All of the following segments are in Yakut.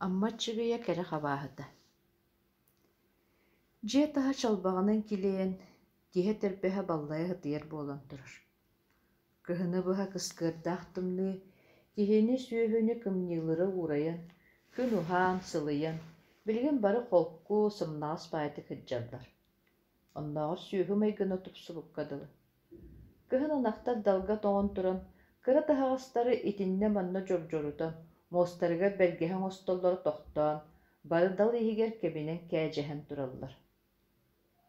Амма Аччыгыйа кэрэ хабааһыта Дьиэ таһа чалбаҕынан килэйэн, киһи этэрбэһэ баллайа сытыйар буолан турар. Кыһыны быһа кыскыардаах тымныы киһини-сүөһүнү кымньыылара уурайан, күн уһаан, сылыйан, билигин бары холку, сымнаҕас баайытык сылдьаллар. Оннооҕор сүөһү майгына тупсубукка дылы. Кыһын ынахтар далга тоҥон туран, кыра таһаҕастары итиннэ-манна дьордьорутан, муостарыгар бэргэһэ оҥостоллоро тохтоон, бары дал иһигэр кэбинэн кээдьэһэн тураллар.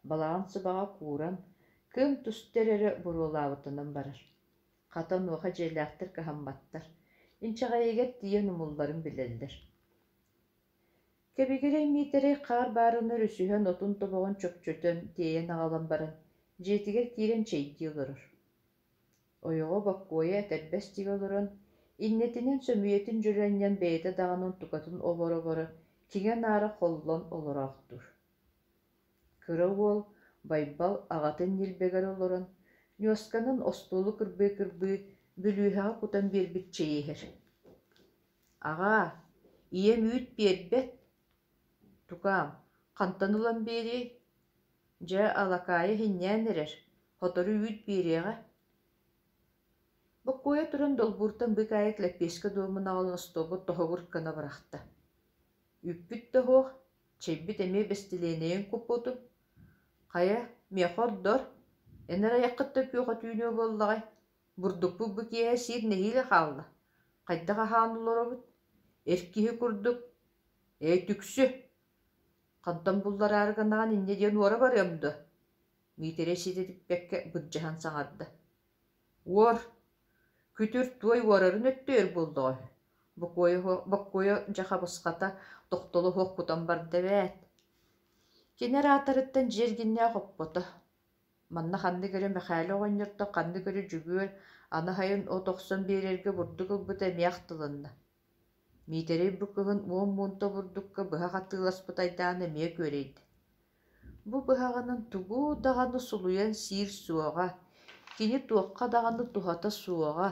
Балаҕан сыбаҕа кууран, кыым түстэр эрэ буруолаабытынан барар. Хата онуоха дьиэлээхтэр кыһамматтар, инчэҕэйигэр тиийэн умулларын билэллэр. Кэбигирэй Миитэрэй хаар баарын өрүсүһэн отун тобоҕун чөкчөтөн тиэйэн аҕалан баран, дьиэтигэр киирэн чэйдии олорор. Ойоҕо Боккуойа этэрбэс тигэ олорон, иннэтинэн сөмүйэтин дьөлө анньан бэйэтэ даҕаны онтукатын оборо-оборо киҥэ-наара холлон олороохтуур. Кыра уол Байбал аҕатын ньилбэгэр олорон, ньуосканан остуолу кырбыы-кырбыы бүлүүһэҕэ кутан биэрбит чэйи иһэр. Аҕаа, ийэм үүт биэрбэт, тукаам, хантан ылан биэриэй? Дьэ, алакаайы иһинньээн эрэр, сотору үүт биэриэҕэ. Боккуойа туран долбууртан быыкаайык лэппиэскэ дуомун аҕалан остуолга тоһоҕур гына бырахта. Үүппүт да суох, чэйбит эмиэ бэстилиэнэйин куппутум. Хайа, миэхэ ордор, эн эрэ айаххыттан күөх өтүүнүө буоллаҕай, Бурдукпут бу киэһэ сиир нэһиилэ хаалла, хайдах аһаан олоробут, эр киһи курдук, ээ түксү, хантан буллараары гынаҕын инньэ диэн уора барыам дуо, Миитэрэй ситэ типпэккэ бырдьаһан саҥарда: «Уор, күтүр туой уорарын өттөйөр буоллаҕа үһү, Боккуойа дьэ хабысхата тохтоло суох кутан барда эбээт» Кини араатарыттан дьиэ эргиннээх оппото, Манна ханнык эрэ Мэхээлэ оҕонньортон ханнык эрэ Дьөгүөр аны сайын от охсон биэрэргэ бурдук ылбыта эмиэ ахтылынна. Миитэрэй бу кыһын 10 муунта бурдукка быһах атыыласпыт айдаана эмиэ күөрэйдэ. Бу быһаҕынан тугу даҕаны сулуйан сиир суоҕа, кини туохха даҕаны туһата суоҕа,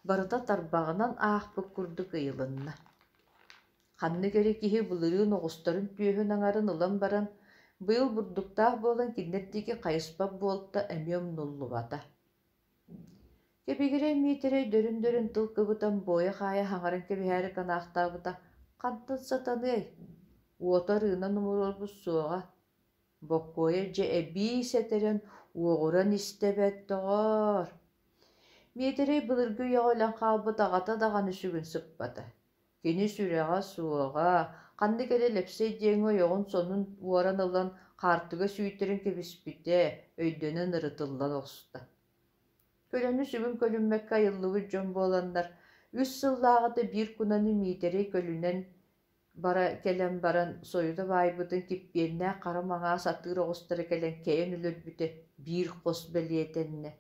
барыта тарбаҕынан аахпыт курдук ыйылынна. Ханнык эрэ киһи былырыын оҕустарын түөһүн аҥарын ылан баран, быйыл бурдуктаах буолан кинилэр диэки хайыспат буолта эмиэ умнуллубата. Кэбигирэй Миитэрэй дөрүн-дөрүн тыл кыбытан буойа-хаайа хаҥаран кэбиһээри канаахтаабыта хантан сатаныай, уота арыынан умуруорбут суоҕа. Боккуойа дьэ эбии сэтэрэн уоҕуран истэбэт, доҕоор. Миитэрэй былыргы үйэҕэ өлөн хаалбыт аҕата даҕаны сүгүн сыппата. Кини сүрэҕэ суоҕа, ханнык эрэ Лэпсэй диэҥҥэ ойоҕун сонун уоран ылан хаартыга сүүйтэрэн кэбиспитэ, өйдөнөн ырытыллан оҕуста. Көлөнү сүгүн көлүммэккэ айыллыбыт дьон буоланнар, үс сыллааҕыта биир кунаны Миитэрэй көлүнэн бара кэлэн баран сойута баайбытын киппиэннээх хара маҥаас атыыр оҕустара кэлэн кэйэн өлөрбүтэ биир хос бэлиэтэннэ.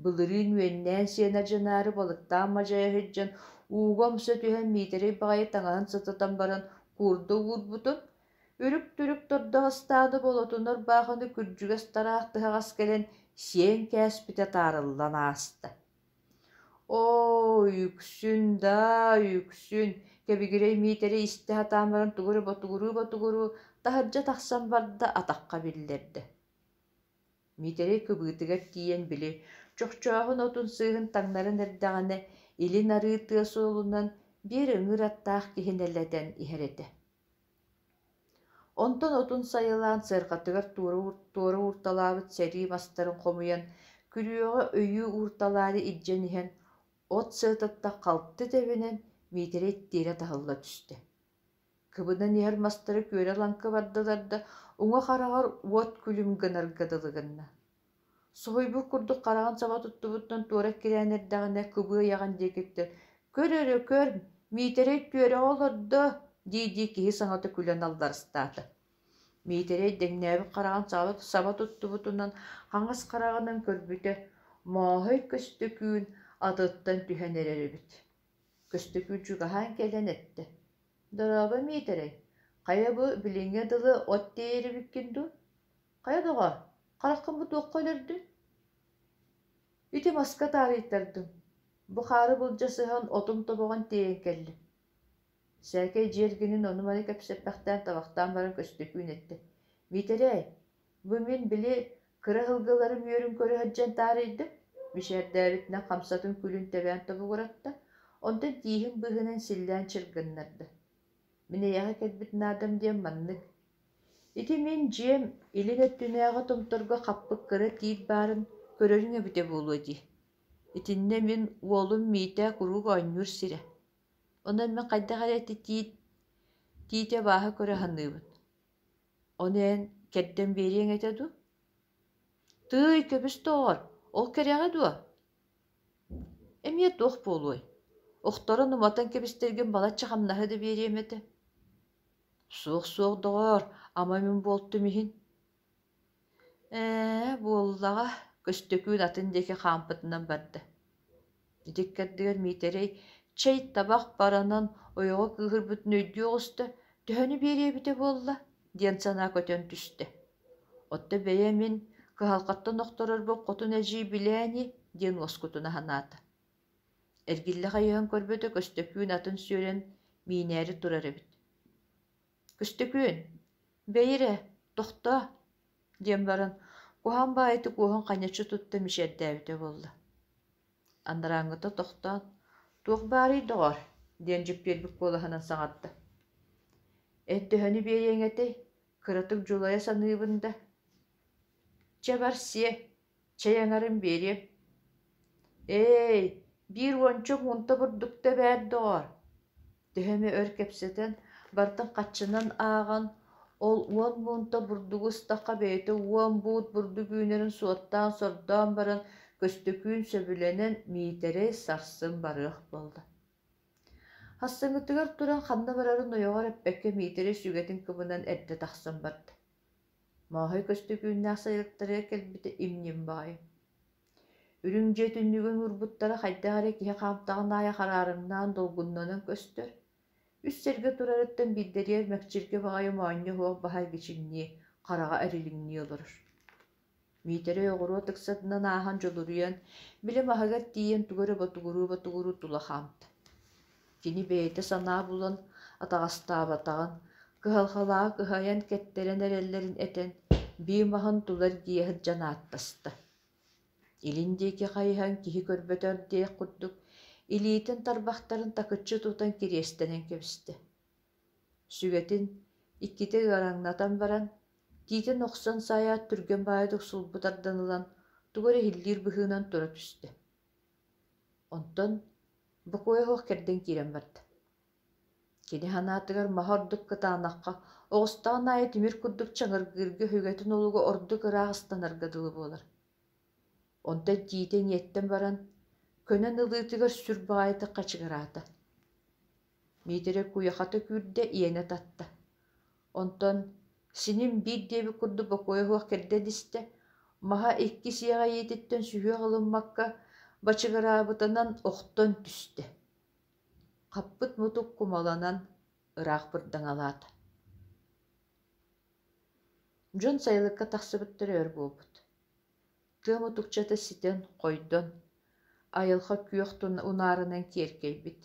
Былырыын үөннээн сиэн адьынаары балыктаан мадьайа сылдьан, ууга умса түһэн Миитэрэй баҕайы таҥаһын сытытан баран куурда уурбутун, үрүк-түрүк тордох ыстаада болотунар баахыны күрдьүгэс тараах тыһаҕас кэлэн сиэн кээспитэ таарыллан ааста. Оо, үксүн даа, үксүн, Кэбигирэй Миитэрэй истэ сатаан баран тугу эрэ ботугуруу-ботугуруу таһырдьа тахсан барда, атахха биллэрдэ. Миитэрэй кыбыытыгар тиийэн били чохчооһун отун сыыһын таҥнаран эрдэҕинэ, илин арыы тыа суолунан биир ыҥыыр аттаах киһи нэлэтэн иһэр этэ. Онтон отун сайылаан сыарҕатыгар туора уурталаабыт сэрии мастарын хомуйан, күрүөҕэ өйүү уурталаары илдьэн иһэн, от сыатыттан халты тэбинэн Миитэрэй тиэрэ таһылла түстэ. Кыбынан иһэр мастары күөрэ-лаҥкы бардылар да, уҥа хараҕар уот күлүм гынарга дылы гынна. Соһуйбут курдук хараҕын саба туттубутунан туора эккирээн эрдэҕинэ кыбыы айаҕын диэкиттэн «Көр эрэ, көр, Миитэрэй түөрэҕэ олордо» дии-дии киһи саҥата күлэн алларастаата. Миитэрэй дэҥнээбит хараҕын саба туттубутунан хаҥас хараҕынан көрбүтэ, Мооһой Көстөкүүн атыттан түһэн эрэр эбит. Көстөкүүн чугаһаан кэлэн эттэ: «Дорообо, Миитэрэй, хайа бу билиҥҥэ дылы от тиэйэр эбиккин дуу? Хайа доҕоор, хараххын бу туохха өлөрдүҥ?» «Ити маска таарыйтардым, бу хаары былдьасыһан отум тобоҕун тиэйэн кэллим». Сээкэй дьиэ эргинин ону-маны кэпсэппэхтээн табахтаан баран Көстөкүүн эттэ: «Миитэрээй, бу мин били кыра ыһылгыларым үөрүн көрө сылдьан таарыйдым», мичээрдээбитинэн хамсатын күлүн тэбээн тобугуратта, онтон тииһин быыһынан силлээн чыргыннарда. «Мин эйиэхэ кэлбит наадам диэн маннык. Ити мин дьиэм илин өттүнээҕи томторго хаппыт кыра тиит баарын көрөрүҥ эбитэ буолуо дии. Итиннэ мин уолум Миитээ куруук оонньуур сирэ. Онон мин хайдах эрэ ити тиит тиити абааһы көрө саныыбын. Ону эн кэрдэн биэриэҥ этэ дуу? Тыый, көбүс доҕор, ол кэрэҕэ дуо? Эмиэ туох буолуой? Охторон уматан кэбистэргин балачча хамнаһы да биэриэм этэ. Суох-суох доҕоор, ама мин буолтум иһин. Ээ, буоллаҕа, Көстөкүүн атын диэки хаампытынан барда. Ити иккэрдигэр Миитэрэй чэй табах баранан ойоҕо кыыһырбытын өйдүү оҕуста, төһөнү биэриэ эбитэ буолла диэн санаа көтөн түстэ. Оттон бэйэ мин кыһалҕаттан охторорбун хотун эдьиий билээ ини диэн уоскутуна санаата. Эргиллэ хайыһан көрбөтө Көстөкүүн атын сүөрэн миинээри турар эбит. Көстөкүүн, бэйи эрэ, тохтоо, диэн баран, куһаҕан баайытык уоһун ханньаччы тутта мичээрдээбитэ буолла. Анарааҥҥыта тохтоон, туох баарый доҕоор, диэн дьиппиэрбит куолаһынан саҥарда. Эн төһөнү биэриэҥ этэй, кыратык дьулайа саныыбын да. Чэ бар сиэ, чэй аҥарын биэриэм. Ээй, биир уонча муунта бурдукта эбээт доҕоор, Төһө эмэ өр кэпсэтэн, барытын хаччынан ааҕан, ол уон муунта бурдугу ыстахха бэйэтэ уон буут бурдук үүнэрин суоттаан-сордоон баран Көстөкүүн сөбүлэнэн Миитэрэй сарсын барыах буолла. Хассыҥҥытыгар туран ханна барарын ойоҕор эппэккэ Миитэрэй сүгэтин кыбынан эрдэ тахсан барда. Мооһой Көстөкүүннээх сайылыктарыгар кэлбитэ им-ньим баҕайы. Үрүҥ дьиэ түннүгүн уурбуттара хайдах эрэ киһи хаамтаҕын аайы хараарыҥнаан долгуннанан көстөр. Үс сэргэ турарыттан биирдэригэр мэкчиргэ баҕайы моонньо суох баһа эргичиҥнии, хараҕа эрилиҥнии олорор. Миитэрэй оҕуруот ыксатынан ааһан дьулуруйан, били маһыгар тиийэн тугу эрэ ботугуруу-ботугуруу тула хаамта. Кини бэйэтэ санаа булан атаҕастаабатаҕын, кыһалҕалааҕы кыһайан кэттэрэн эрэллэрин этэн, бии маһын тула эргийэ сылдьан ааттаста. Илин диэки хайыһан киһи көрбөтөр диэх курдук, илиитин тарбахтарын такыччы тутан кириэстэнэн кэбистэ. Сүгэтин иккитэ ыараҥнатан баран, тиитин охсон саайаат түргэн баайдык сулбу тардан ылан, тугу эрэ иһиллиир быһыынан тура түстэ. Онтон бокуойа суох кэрдэн киирэн барда. Кини санаатыгар маһа ордук кытаанахха, оҕустаҕын аайы тимир курдук чаҥыргыырга үгэтин олуга ордук ыраах ыстанарга дылы буолар. Онтон тиитэ иҥиэттэн баран, көнөн ылыытыгар сүр баҕайытык хачыгыраата. Миитэрэ куйахата күүрдэ, иэнэ татта. Онтон синим биир диэбит курдук бокуойа суох кэрдэн истэ, маһа икки сиэҕэ иититтэн сүһүөх ылыммакка бачыгыраабытынан охтон түстэ. Хаппыт мутук кумаланан ыраах бырдаҥалаата. Дьон сайылыкка тахсыбыттара өр буолбут. Тыа мутукчата ситэн, хойдон, айылҕа күөх унаарынан киэркэйбит.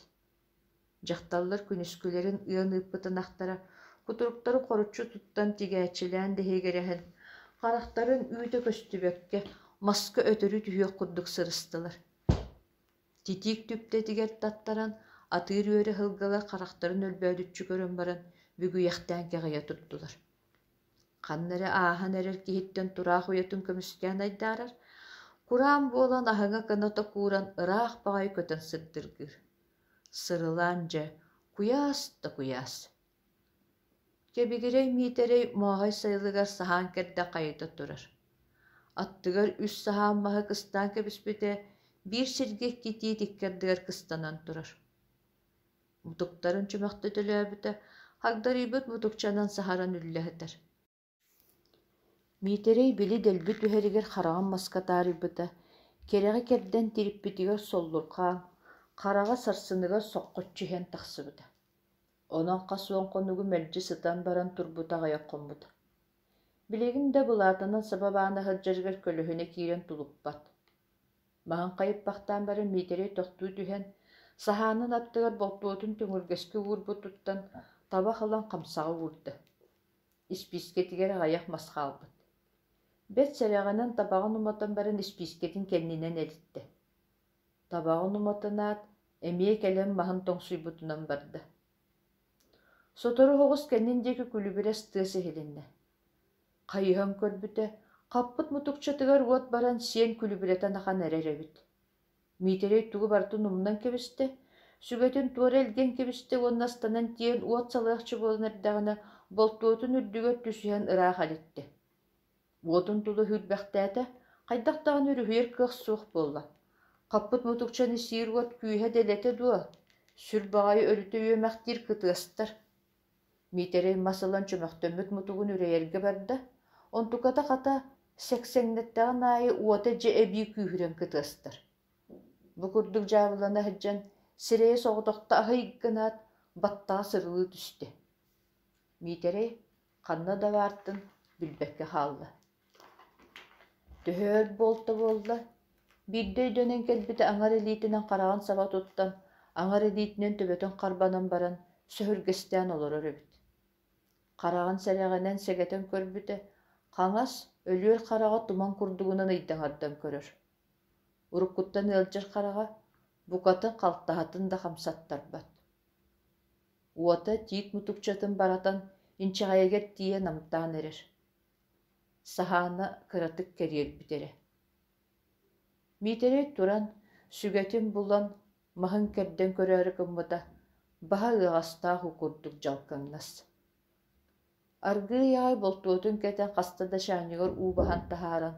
Дьахталлар күнүскүлэрин ыан ыыппыт ынахтара кутуруктарын хоруччу туттан тигээччилээн дэһигэрэһэн, харахтарын үүтэ көстүбэккэ, маска өтөрү түһүөх курдук сырыстылар. Титиик түптэтигэр таттаран, атыыр үөрэ сылгылар харахтарын өлбөөдүччү көрөн баран, бүгүйэхтээн кэҕийэ турдулар. Ханна эрэ ааһан эрэр киһиттэн тураах уйатын көмүскээн айдаарар, кураан буолан аһыҥа кыната кууран ыраах баҕайы көтөн сырдыргыыр. Сырылаан дьэ, куйаас да куйаас. Кэбигирэй Миитэрэй Мооһой сайылыгар саһаан кэрдэ хайыта турар. Аттыгар үс саһаан маһы кыстаан кэбиспитэ, биир сиргэ икки тиит икки ардыгар кыстанан турар. Мутуктарын чөмөхтө төлөөбүтэ, хагдарыйбыт мутукчанан саһаран үллэһитэр. Миитэрэй били дэлби түһэригэр хараҕын маска таарыйбыта, кэрэҕи кэрдэн тириппитигэр соллурҕаан, хараҕа сарсыныгар соххоччу иһэн тахсыбыта. Онон хас уон хонугу мэлдьи сытан баран турбута аҕыйах хоммута. Билигин да былаатынан саба баана сылдьарыгар көлөһүнэ киирэн тулуппат. Маһын хайыппахтаан баран Миитэрэй тохтуу түһэн, Саһаанын аттыгар болтуотун төҥүргэскэ уурбутуттан табах ылан хамсаҕа уурда. Испиискэтигэр аҕыйах мас хаалбыт. Бэрт сэрэҕинэн табаҕын уматан баран испиискэтин кэннинэн элиттэ. Табаҕын уматынаат, эмиэ кэлэн маһын тоҥсуйбутунан барда. Сотору оҕус кэннин диэки күлүбүрэс тыас иһилиннэ. Хайыһан көрбүтэ, хаппыт мутукчатыгар уот баран сиэн күлүбүрэтэн ахан эрэр эбит. Миитэрэй тугу барытын умнан кэбистэ, сүгэтин туора илгэн кэбистэ уонна астанан тиийэн уот салыахча буолан эрдэҕинэ, болтуотун үрдүгэр түсүһэн ыраах элиттэ. Уотун тула сүүрбэхтээтэ, хайдах даҕаны өрүһүйэр кыах суох буолла. Хаппыт мутукчаны сиир уот күүһэ дэлэтэ дуо, сүр баҕайы өрүтэ үөмэхтиир кытыастар. Миитэрэй мас ылан чөмөхтөммүт мутугун үрэйэргэ барда, онтуката хата сэксэҥнэттэҕин аайы уота дьэ эбии күүһүрэн кытыастар. Бу курдук дьаабылана сылдьан, сирэйэ соҕотохто аһый гынаат, баттаҕа сырылыы түстэ. Миитэрэй ханна да баартын билбэккэ хаалла. Төһө өр буолта буолла, биирдэ өйдөнөн кэлбитэ аҥар илиитинэн хараҕын саба туттан, аҥар илиитинэн төбөтүн харбанан баран, сөһүргэстээн олорор эбит. Хараҕын сэрэҕинэн сэгэтэн көрбүтэ, хаҥас, өлүөр хараҕа туман курдугунан ыйдаҥардан көрөр. Уруккуттан ыалдьар хараҕа букатын халтаһатын да хамсаттарбат. Уота тиит мутукчатын баратан инчэҕэйигэр тиийэ намтаан эрэр. Саһаана кыратык кэриэрбит эрэ. Миитэрэй туран, сүгэтин булан, маһын кэрдэн көрөөрү гыммыта, баһа ыаҕастаах уу курдук дьалкаҥнас. Аргыый аҕай болтуотун кэтэн хаста да чаанньыгар уу баһан таһааран,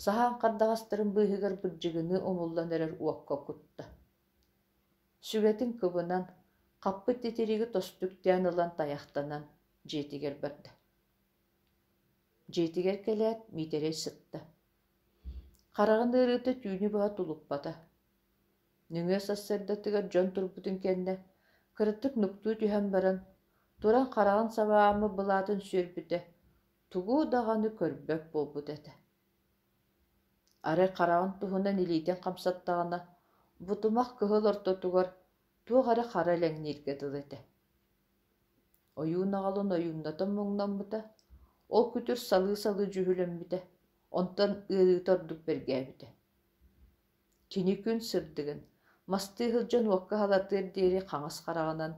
саһаан хардаҕастарын быыһыгар бырдьыгыныы умуллан эрэр уокка кутта. Сүгэтин кыбынан, хаппыт титириги тосту үктээн ылан тайахтанан дьиэтигэр барда. Дьиэтигэр кэлээт Миитэрэй сытта. Хараҕын ыарыыта түүнү быһа тулуппата. Нөҥүө сарсыардатыгар дьон турбутун кэннэ кыратык нуктуу түһэн баран, туран хараҕын сабааммыт былаатын сүөрбүтэ, тугу даҕаны көрбөт буолбут этэ. Арай хараҕын туһунан илиитин хамсаттаҕына, бутумах кыһыл ортотугар туох эрэ хара элэҥнииргэ дылы этэ. Ойуун аҕалын ойууннатан муҥнаммыта, ол күтүр салыы-салыы дьүһүлэммитэ, онтон ыарыыта ордук бэргээбитэ. Кини күн сырдыгын, мастыы сылдьан уокка халатыар диэри хаҥас хараҕынан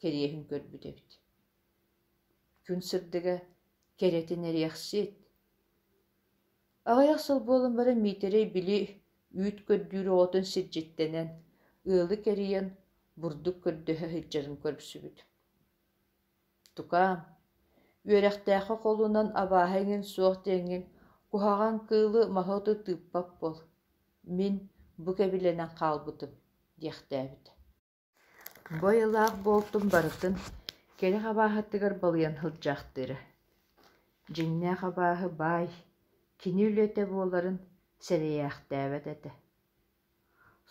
кэриэһин көрбүт эбит. Күн сырдыга кэрэтин эриэхсит. Аҕыйах сыл буолан баран Миитэрэй били үүт көрдүүр оҕотун сирдьиттэнэн, ыалы кэрийэн бурдук көрдөһө сылдьарын көрсүбүт. Тукаам, үөрэхтээххэ холунан абааһы эҥин суох диэҥҥин куһаҕан кыылы маһы-оту тыыппат буол, мин бу кэбилэнэн хаалбытым диэхтээбит. Бу айылаах буолтун барытын кэрэх абааһытыгар балыйан сылдьаахтыыра. Дьиҥнээх абааһы баай, кини үлэтэ буоларын сэрэйээхтээбэт этэ.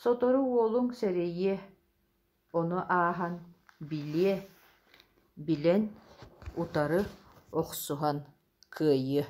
Сотору уолуҥ сэрэйиэ, ону ааһан билиэ, билэн утары охсуһан кыайыа.